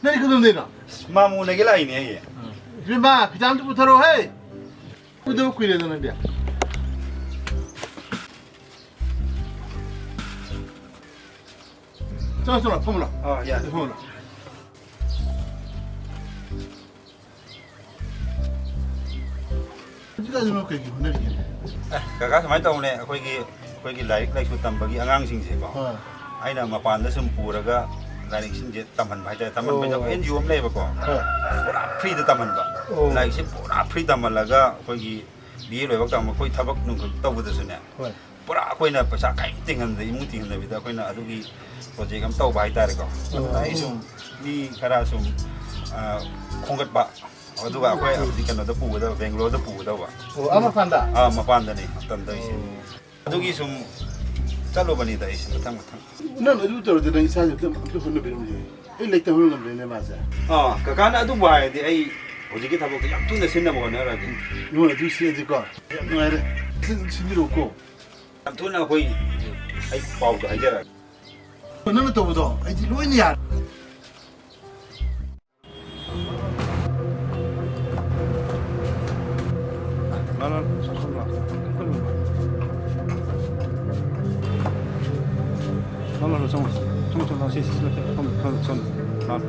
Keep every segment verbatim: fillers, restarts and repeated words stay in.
ꯅꯪꯗꯤ ꯀꯗꯣꯝꯗꯩꯅꯣ? ꯃꯥꯃꯨꯅꯒꯤ ꯂꯥꯛꯏꯅꯦ ꯑꯩ꯫ ꯏꯕꯦꯝꯃ, ꯐꯤꯗꯥ ꯑꯝꯇ ꯄꯨꯊꯔꯛꯑꯣ ꯍꯦ꯫ ꯎꯗꯕ ꯀꯨꯏꯔꯦꯗ ꯅꯪꯗꯤ꯫ ꯆꯪꯉꯣ, ꯆꯪꯉꯣ, ꯐꯝꯃꯨ ꯂꯥꯎ꯫ ꯑꯥ, ꯌꯥꯔꯦ꯫ ꯐꯝꯃꯨ ꯂꯥꯎ꯫ ꯍꯧꯖꯤꯛꯀꯥꯟꯁꯤ ꯅꯪ ꯀꯩꯀꯩ ꯍꯣꯠꯅꯔꯤꯒꯦ? ꯑꯦ, ꯀꯀꯥ, ꯁꯨꯃꯥꯏꯅ ꯇꯧꯕꯅꯦ, ꯑꯩꯈꯣꯏꯒꯤ, ꯑꯩꯈꯣꯏꯒꯤ ꯂꯥꯏꯔꯤꯛ ꯂꯥꯏꯁꯨ ꯇꯝꯕꯒꯤ ꯑꯉꯥꯡꯁꯤꯡꯁꯦꯀꯣ, ꯍꯣꯏ꯫ ꯑꯩꯅ ꯃꯄꯥꯟꯗ ꯁꯨꯝ ꯄꯨꯔꯒ ꯂꯥꯏꯔꯤꯛꯁꯤꯡꯁꯦ ꯇꯝꯍꯟꯕ ꯍꯥꯏꯇꯥꯔꯦ, ꯇꯝꯍꯟꯕ ꯍꯥꯏꯁꯦ ꯑꯣ꯫ ꯑꯦꯟ ꯖꯤ ꯑꯣ ꯑꯃ ꯂꯩꯌꯦꯕꯀꯣ, ꯍꯣꯏ꯫ ꯄꯨꯔꯥ ꯐ꯭ꯔꯤꯗ ꯇꯝꯍꯟꯕ꯫ ꯑꯣ꯫ ꯂꯥꯏꯔꯤꯛꯁꯦ ꯄꯨꯔꯥ ꯐ꯭ꯔꯤ ꯇꯝꯍꯜꯂꯒ ꯑꯩꯈꯣꯏꯒꯤ ꯕꯤ ꯑꯦ ꯂꯣꯏꯕ ꯇꯝꯕ ꯑꯩꯈꯣꯏ ꯊꯕꯛ ꯅꯨꯡꯈꯛ ꯇꯧꯕꯗꯁꯨꯅꯦ, ꯍꯣꯏ꯫ ꯄꯨꯔꯥ ꯑꯩꯈꯣꯏꯅ ꯄꯩꯁꯥ ꯀꯔꯤꯝ ꯇꯤꯡꯍꯟꯗ, ꯏꯃꯨꯡ ꯇꯤꯡꯍꯟꯗꯕꯤꯗ ꯑꯩꯈꯣꯏꯅ ꯑꯗꯨꯒꯤ ꯄ꯭ꯔꯣꯖꯦꯛ ꯑꯃ ꯇꯧꯕ ꯍꯥꯏꯇꯥꯔꯦꯀꯣ꯫ ꯑꯣ꯫ ꯑꯗꯨꯅ ꯑꯩ ꯁꯨꯝ ꯃꯤ ꯈꯔ ꯁꯨꯝ, ꯑ, ꯈꯣꯝꯒꯠꯄ, ꯑꯗꯨꯒ ꯑꯩꯈꯣꯏ ꯍꯧꯖꯤꯛ ꯀꯩꯅꯣꯗ ꯄꯨꯒꯗꯕ, ꯕꯦꯡꯒ꯭ꯂꯣꯔꯗ ꯄꯨꯒꯗꯧꯕ꯫ ꯑꯣ, ꯑꯥ ꯃꯄꯥꯟꯗ? ꯑꯥ, ꯃꯄꯥꯟꯗꯅꯤ ꯇꯝꯗꯣꯏꯁꯦ꯫ ꯑꯣ꯫ ꯑꯗꯨꯒꯤ ꯁꯨꯝ ꯆꯠꯂꯨꯕꯅꯤꯗ ꯑꯩꯁꯦ ꯃꯊꯪ ꯃꯊꯪ꯫ ꯅꯪ ꯑꯗꯨ ꯇꯧꯔꯗꯤ ꯅꯪ ꯏꯁꯥꯁꯦ ꯑꯝꯇ, ꯑꯝꯇ ꯍꯣꯠꯅꯕꯤꯔꯝꯃꯨꯅꯦ꯫ ꯑꯩ ꯂꯥꯏꯔꯤꯛ ꯇꯝꯍꯟ ꯉꯝꯗ꯭ꯔꯦꯅꯦ ꯃꯥꯁꯦ꯫ ꯑꯥ, ꯀꯀꯥꯅ ꯑꯗꯨꯕꯨ ꯍꯥꯏꯔꯗꯤ ꯑꯩ ꯍꯧꯖꯤꯛꯀꯤ ꯊꯕꯛꯇꯣ ꯌꯥꯝ ꯊꯨꯅ ꯁꯤꯟꯅꯕ ꯍꯣꯠꯅꯔꯒꯦ꯫ ꯏꯕꯨꯡꯉꯣ, ꯑꯗꯨ ꯁꯤꯟꯂꯗꯤꯀꯣ ꯌꯥꯝ ꯅꯨꯡꯉꯥꯏꯔꯦ꯫ ꯁꯤꯟ-, ꯁꯤꯟꯕꯤꯔꯛꯎꯀꯣ꯫ ꯌꯥꯝ ꯊꯨꯅ ꯑꯩꯈꯣꯏ, ꯑꯩ ꯄꯥꯎꯗꯣ ꯍꯥꯏꯖꯔꯛꯑꯒꯦ꯫ ꯅꯪꯅ ꯇꯧꯕꯗꯣ ꯑꯩꯗꯤ ꯂꯣꯏꯅ ꯌꯥꯔꯦ꯫ ꯂꯥꯎ, ꯂꯥꯎ, ꯂꯥꯎ, ꯆꯪꯉꯣ, ꯆꯪꯉꯣ, ꯂꯥꯎ, ꯁꯤ, ꯁꯤ, ꯁꯤ, ꯂꯥꯎ, ꯐꯝ, ꯐꯝ, ꯆꯪꯉꯣ, ꯂꯥꯎ꯫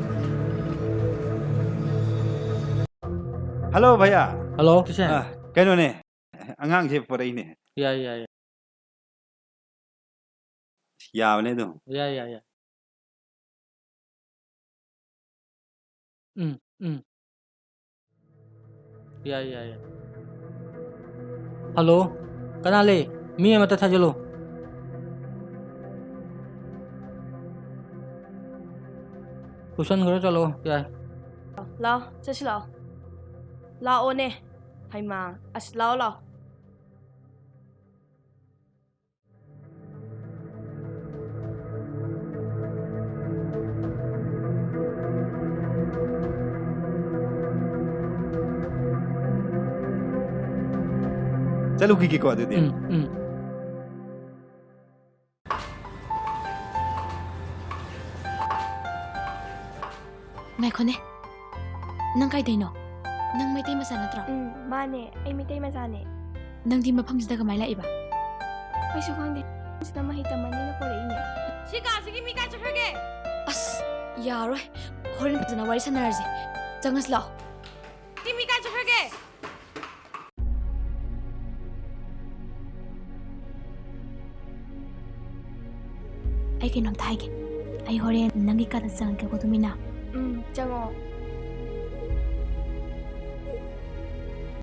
ꯍꯜꯂꯣ, ꯚꯩꯌꯥ꯫ ꯍꯜꯂꯣ, ꯀꯤꯁꯟ꯫ ꯑ, ꯀꯩꯅꯣꯅꯦ, ꯑꯉꯥꯡꯁꯦ ꯄꯣꯔꯛꯏꯅꯦ꯫ ꯌꯥꯏ, ꯌꯥꯏ, ꯌꯥꯏ꯫ ꯌꯥꯕꯅꯦ ꯑꯗꯨꯝ꯫ ꯌꯥꯏ, ꯌꯥꯏ, ꯌꯥꯏ꯫ ꯎꯝ, ꯎꯝ꯫ ꯌꯥꯏ, ꯌꯥꯏ, ꯌꯥꯏ꯫ ꯍꯜꯂꯣ, ꯀꯅꯥ ꯂꯩ? ꯃꯤ ꯑꯃꯇ ꯊꯥꯖꯤꯜꯂꯨ꯫ ꯄꯨꯁꯟꯈ꯭ꯔꯣ, ꯆꯠꯂꯣ, ꯌꯥꯏ꯫ ꯂꯥꯛꯑꯣ, ꯆꯠꯁꯤ ꯂꯥꯛꯑꯣ꯫ ꯂꯥꯛꯑꯣꯅꯦ꯫ ꯍꯩꯃꯥ, ꯑꯁ, ꯂꯥꯛꯑꯣ, ꯂꯥꯛꯑꯣ꯫ ꯆꯠꯂꯨꯈꯤꯒꯦꯀꯣ ꯑꯗꯨꯗꯤ꯫ ꯎꯝ, ꯎꯝ꯫ ꯉꯥꯏꯈꯣꯅꯦ, ꯅꯪ ꯀꯥꯏꯗꯩꯅꯣ? ꯅꯪ ꯃꯩꯇꯩ ꯃꯆꯥ ꯅꯠꯇ꯭ꯔꯣ? ꯎꯝ, ꯃꯥꯅꯦ, ꯑꯩ ꯃꯩꯇꯩ ꯃꯆꯥꯅꯦ꯫ ꯅꯪꯗꯤ ꯃꯐꯝꯁꯤꯗ ꯀꯃꯥꯏ ꯂꯥꯛꯏꯕ? ꯑꯩꯁꯨ ꯈꯪꯗꯦ, ꯁꯤꯗ ꯃꯍꯩ ꯇꯝꯃꯅꯤꯅ ꯄꯨꯔꯛꯏꯅꯦ꯫ ꯁꯤ ꯀꯥꯁꯤꯒꯤ ꯃꯤ ꯀꯥꯏ ꯆꯠꯈ꯭ꯔꯒꯦ? ꯑꯁ, ꯌꯥꯔꯣꯏ, ꯍꯣꯔꯦꯟ ꯐꯖꯅ ꯋꯥꯔꯤ ꯁꯥꯟꯅꯔꯁꯦ꯫ ꯆꯪꯉꯁꯤ ꯂꯥꯛꯑꯣ꯫ ꯁꯤ ꯃꯤ ꯀꯥꯏ ꯆꯠꯈ꯭ꯔꯒꯦ? ꯑꯩ ꯀꯩꯅꯣꯝꯇ ꯍꯥꯏꯒꯦ꯫ ꯑꯩ ꯍꯣꯔꯦꯟ ꯅꯪꯒꯤ ꯀꯥꯗ ꯆꯪꯉꯛꯀꯦꯀꯣ, ꯇꯨꯃꯤꯟꯅ꯫ ꯎꯝ, ꯆꯪꯉꯛꯑꯣ꯫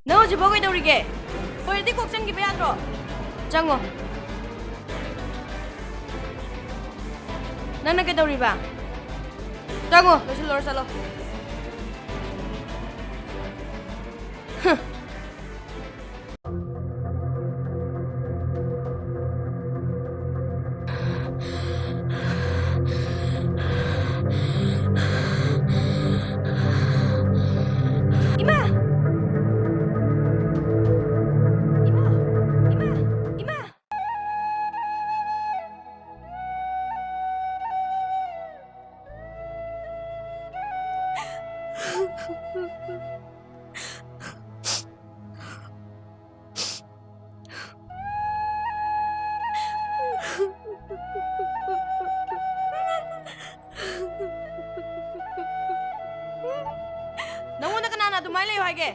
ꯅꯪ ꯍꯧꯖꯤꯛꯐꯥꯎ ꯀꯩꯗꯧꯔꯤꯒꯦ? ꯂꯣꯏꯔꯗꯤ ꯀꯣꯛ ꯆꯪꯈꯤꯕ ꯌꯥꯗ꯭ꯔꯣ? ꯆꯪꯉꯣ꯫ ꯅꯪꯅ ꯀꯩꯗꯧꯔꯤꯕ? ꯆꯪꯉꯣ, ꯂꯣꯏꯁꯤꯜꯂꯨꯔꯣ, ꯆꯠꯂꯣ꯫ ꯍꯨꯝ꯫ ꯏꯃꯥ! ꯏꯃꯥ! ꯏꯃꯥ! ꯏꯃꯥ! ꯅꯪꯉꯣꯟꯗ ꯀꯅꯥꯅ ꯑꯗꯨꯃꯥꯏꯅ ꯂꯩꯌꯨ ꯍꯥꯏꯒꯦ?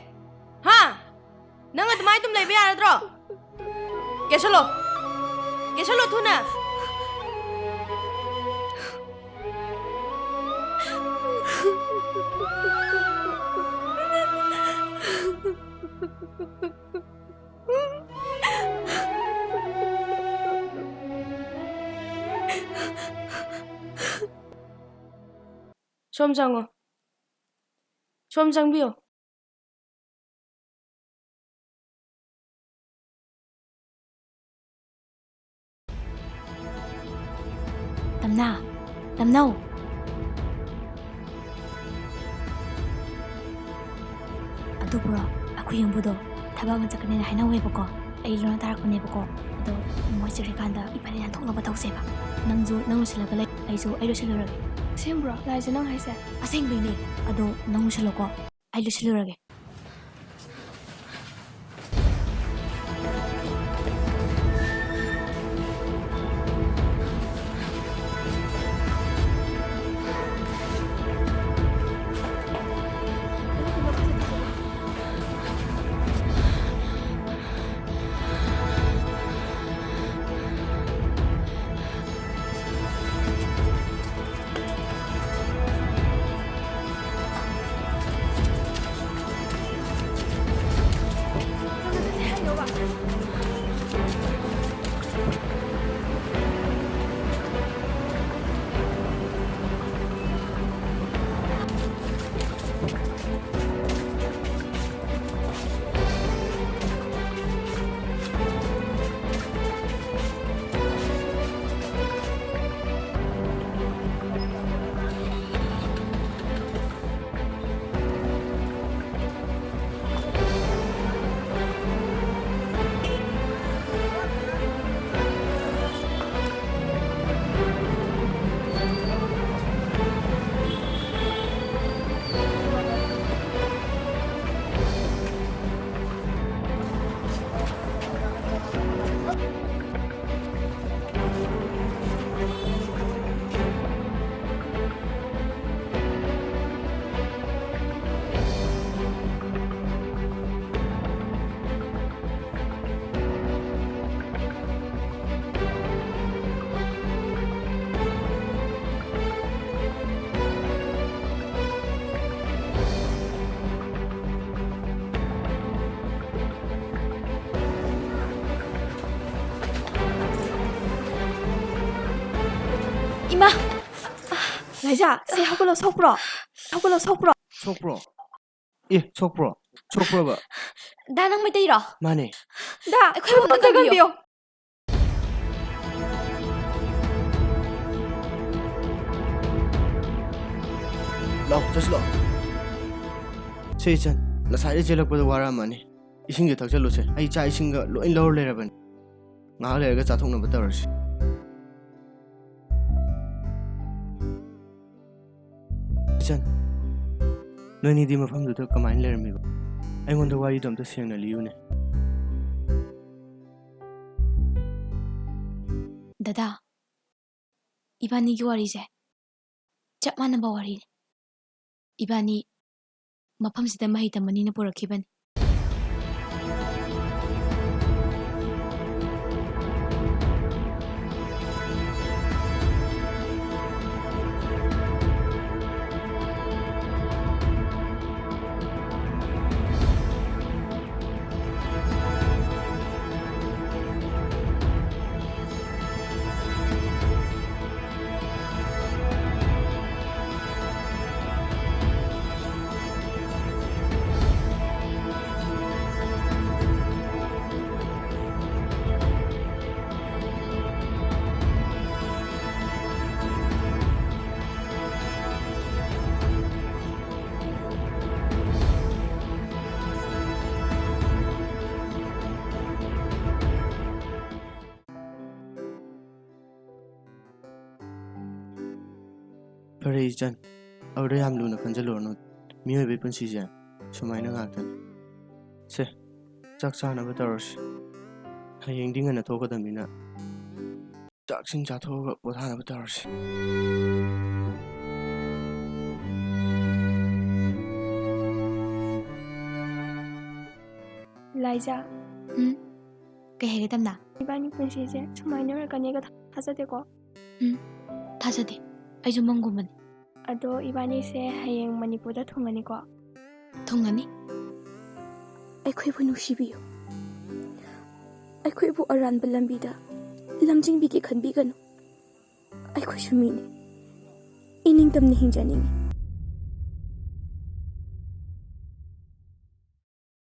ꯍꯥ? ꯅꯪ ꯑꯗꯨꯃꯥꯏꯅ ꯑꯗꯨꯝ ꯂꯩꯕ ꯌꯥꯔꯗ꯭ꯔꯣ? ꯀꯦꯁꯜꯂꯣ꯫ ꯀꯦꯁꯜꯂꯣ ꯊꯨꯅ꯫ ꯁꯣꯝ ꯆꯪꯉꯣ꯫ ꯁꯣꯝ ꯆꯪꯕꯤꯌꯣ꯫ ꯇꯝꯅꯥ, ꯇꯝꯅꯧ꯫ ꯑꯗꯨꯕꯨꯔꯣ, ꯑꯩꯈꯣꯏ ꯌꯨꯝꯕꯨꯗꯣ ꯊꯕꯛ ꯑꯃ ꯆꯠꯀꯅꯦꯅ ꯍꯥꯏꯅꯧꯋꯦꯕꯀꯣ꯫ ꯑꯩ ꯂꯣꯟꯅ ꯇꯥꯔꯛꯄꯅꯦꯕꯀꯣ꯫ ꯑꯗꯣ ꯃꯣꯏ ꯆꯠꯈ꯭ꯔꯤꯀꯥꯟꯗ ꯏꯕꯥꯅꯤ ꯅꯥꯟꯊꯣꯛꯅꯕ ꯇꯧꯁꯦꯕ꯫ ꯅꯪꯁꯨ ꯅꯪ ꯂꯣꯏꯁꯤꯜꯂꯒ ꯂꯩ, ꯑꯩꯁꯨ ꯑꯩ ꯂꯣꯏꯁꯤꯜꯂꯨꯔꯒꯦ꯫ ꯑꯁꯦꯡꯕ꯭ꯔꯣ, ꯂꯥꯏꯖꯥ, ꯅꯪ ꯍꯥꯏꯁꯦ? ꯑꯁꯦꯡꯕꯩꯅꯦ꯫ ꯑꯗꯣ ꯅꯪ ꯂꯣꯏꯁꯤꯜꯂꯣꯀꯣ, ꯑꯩ ꯂꯣꯏꯁꯤꯜꯂꯨꯔꯒꯦ꯫ ꯏꯃꯥ! ꯂꯥꯏꯖꯥ, ꯁꯦ ꯍꯧꯒꯠꯂꯣ, ꯁꯣꯛꯄ꯭ꯔꯣ? ꯍꯧꯒꯠꯂꯣ, ꯁꯣꯛꯄ꯭ꯔꯣ? ꯁꯣꯛꯄ꯭ꯔꯣ? ꯑꯦ, ꯁꯣꯛꯄ꯭ꯔꯣ? ꯁꯣꯛꯄ꯭ꯔꯕ? ꯗꯥ, ꯅꯪ ꯃꯩꯇꯩꯔꯣ? ꯃꯥꯅꯦ꯫ ꯗꯥ, ꯑꯩꯈꯣꯏꯕꯨ ꯑꯝꯇ ꯀꯟꯕꯤꯌꯣ꯫ ꯂꯥꯎ, ꯆꯠꯁꯤ ꯂꯥꯎ꯫ ꯁꯦ ꯏꯆꯟ, ꯉꯁꯥꯏꯗꯩ ꯆꯦꯜꯂꯛꯄꯗ ꯋꯥꯔꯝꯃꯅꯤ꯫ ꯏꯁꯤꯡꯁꯦ ꯊꯛꯆꯜꯂꯨꯁꯦ꯫ ꯑꯩ ꯆꯥꯛ ꯏꯁꯤꯡꯒ ꯂꯣꯏ ꯂꯧꯔ ꯂꯩꯔꯕꯅꯤ꯫ ꯉꯥꯏꯍꯥꯛ ꯂꯩꯔꯒ ꯆꯥꯊꯣꯛꯅꯕ ꯇꯧꯔꯁꯤ꯫ ꯏꯆꯟ, ꯅꯣꯏꯅꯤꯗꯤ ꯃꯐꯝꯗꯨꯗ ꯀꯃꯥꯏꯅ ꯂꯩꯔꯝꯃꯤꯕ? ꯑꯩꯉꯣꯟꯗ ꯋꯥꯔꯤꯗꯣ ꯑꯝꯇ ꯁꯦꯡꯅ ꯂꯤꯌꯨꯅꯦ꯫ ꯗꯗꯥ, ꯏꯕꯥꯅꯤꯒꯤ ꯋꯥꯔꯤꯁꯦ ꯆꯞ ꯃꯥꯟꯅꯕ ꯋꯥꯔꯤꯅꯤ꯫ ꯏꯕꯥꯅꯤ ꯃꯐꯝꯁꯤꯗ ꯃꯍꯩ ꯇꯝꯕꯅꯤꯅ ꯄꯨꯔꯛꯈꯤꯕꯅꯤ꯫ ꯐꯔꯦ ꯏꯆꯟ, ꯑꯗꯨꯗ ꯌꯥꯝ ꯂꯨꯅ ꯈꯟꯖꯜꯂꯨꯔꯅꯨ꯫ ꯃꯤꯑꯣꯏꯕꯒꯤ ꯄꯨꯟꯁꯤꯁꯦ ꯁꯨꯃꯥꯏꯅ ꯉꯥꯛꯇꯅꯤ꯫ ꯁꯦ, ꯆꯥꯛ ꯆꯥꯅꯕ ꯇꯧꯔꯁꯤ꯫ ꯍꯌꯦꯡꯗꯤ ꯉꯟꯅ ꯊꯣꯛꯀꯗꯕꯅꯤꯅ ꯆꯥꯛꯁꯤꯡ ꯆꯥꯊꯣꯛꯑꯒ ꯄꯣꯊꯥꯅꯕ ꯇꯧꯔꯁꯤ꯫ ꯂꯥꯏꯖꯥ꯫ ꯎꯝ? ꯀꯩ ꯍꯥꯏꯒꯦ, ꯇꯝꯅ? ꯏꯕꯥꯅꯤ ꯄꯨꯟꯁꯤꯁꯦ ꯁꯨꯃꯥꯏꯅ ꯑꯣꯏꯔꯛꯀꯅꯤꯒ ꯊꯥꯖꯗꯦꯀꯣ? ꯎꯝ, ꯊꯥꯖꯗꯦ꯫ ꯑꯩꯁꯨ ꯃꯪꯒꯨꯝꯕꯅꯤ꯫ ꯑꯗꯣ ꯏꯕꯥꯅꯤꯁꯦ ꯍꯌꯦꯡ ꯃꯅꯤꯄꯨꯔꯗ ꯊꯨꯡꯉꯅꯤꯀꯣ? ꯊꯨꯡꯉꯅꯤ꯫ ꯑꯩꯈꯣꯏꯕꯨ ꯅꯨꯡꯁꯤꯕꯤꯌꯨ꯫ ꯑꯩꯈꯣꯏꯕꯨ ꯑꯔꯥꯟꯕ ꯂꯝꯕꯤꯗ ꯂꯝꯖꯤꯡꯕꯤꯒꯦ ꯈꯟꯕꯤꯒꯅꯨ꯫ ꯑꯩꯈꯣꯏꯁꯨ ꯃꯤꯅꯤ꯫ ꯏꯅꯤꯡꯇꯝꯅ ꯍꯤꯡꯖꯅꯤꯡꯉꯤ꯫